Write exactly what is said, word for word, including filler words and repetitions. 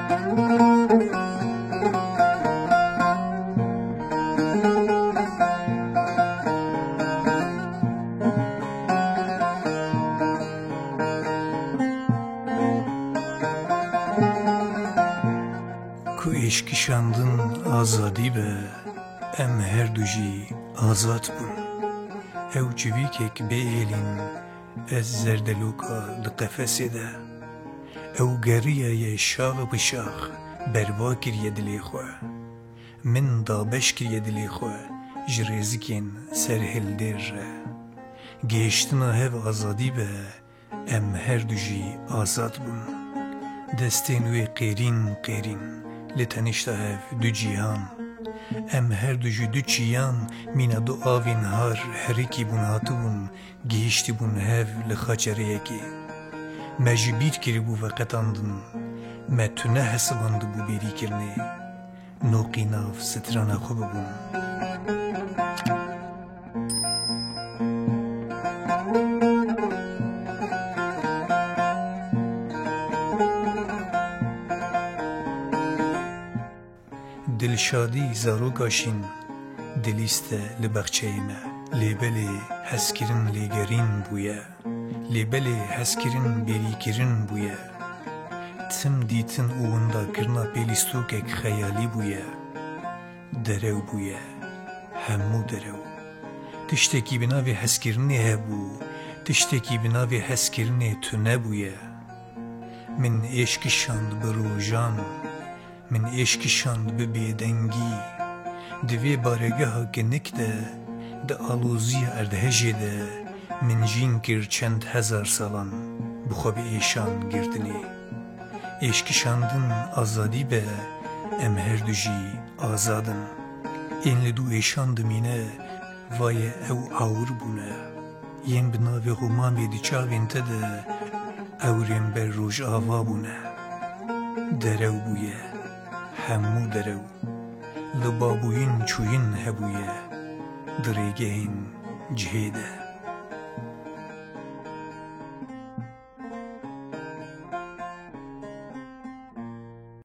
Ku êşkî şandin azadî be, em her du jî azad bûn. Ew çivîkek bê êlîn, ez zerdeloka di qefesê de. Ew geriyaye şax bi şax, berva kiriye dilê xwe. Min dabeş kiriye dilê xwe ji rêzikên serhildêr re. Gihiştina hev azadî be, em her du jî azad bûn. Destên wê qêrîn qêrîn, li tenişta hev du cîhan. Em her du ji du çiyan, mîna du avên har herikî bûn hatibûn, gihiştibûn hev li xaçereyekê. Me ji bîr kiribû veqetandin, me tune hesibandibû bêrîkirinê. Noqî nav strana xwe bibûn. Dilşadî zaroka şîn, dilîste li bexçeyê me. Lê belê hezkirin lêgerîn bûye. Lê belê hezkirin bêrîkirin bûye. Tim dîtin û windakirina pêlîstokek xeyalî bûye. Derew bûye. Hemû derew. Tiştekî bi navê hezkirinê hebû. Tiştekî bi navê hezkirinê tune bûye. Min êşkî şand bi rojan. Min êşkî şand bi bêdengî. Di vê baregeha kinik de, di aloziya erdhejê de, min jîn kir çend hezar salan bi xwe bi êşan girtinê. Êşkî şandin azadî be, em her du jî azad in. Ên li dû êşan dimîne, vaye ew awir bûne. Yên bi navê Rûmamê di çavên te de ewrên ber rojava bûne. Derew bûye, hemû derew. Li babûyîn çûyîn hebûye, di rêgehên cihê de.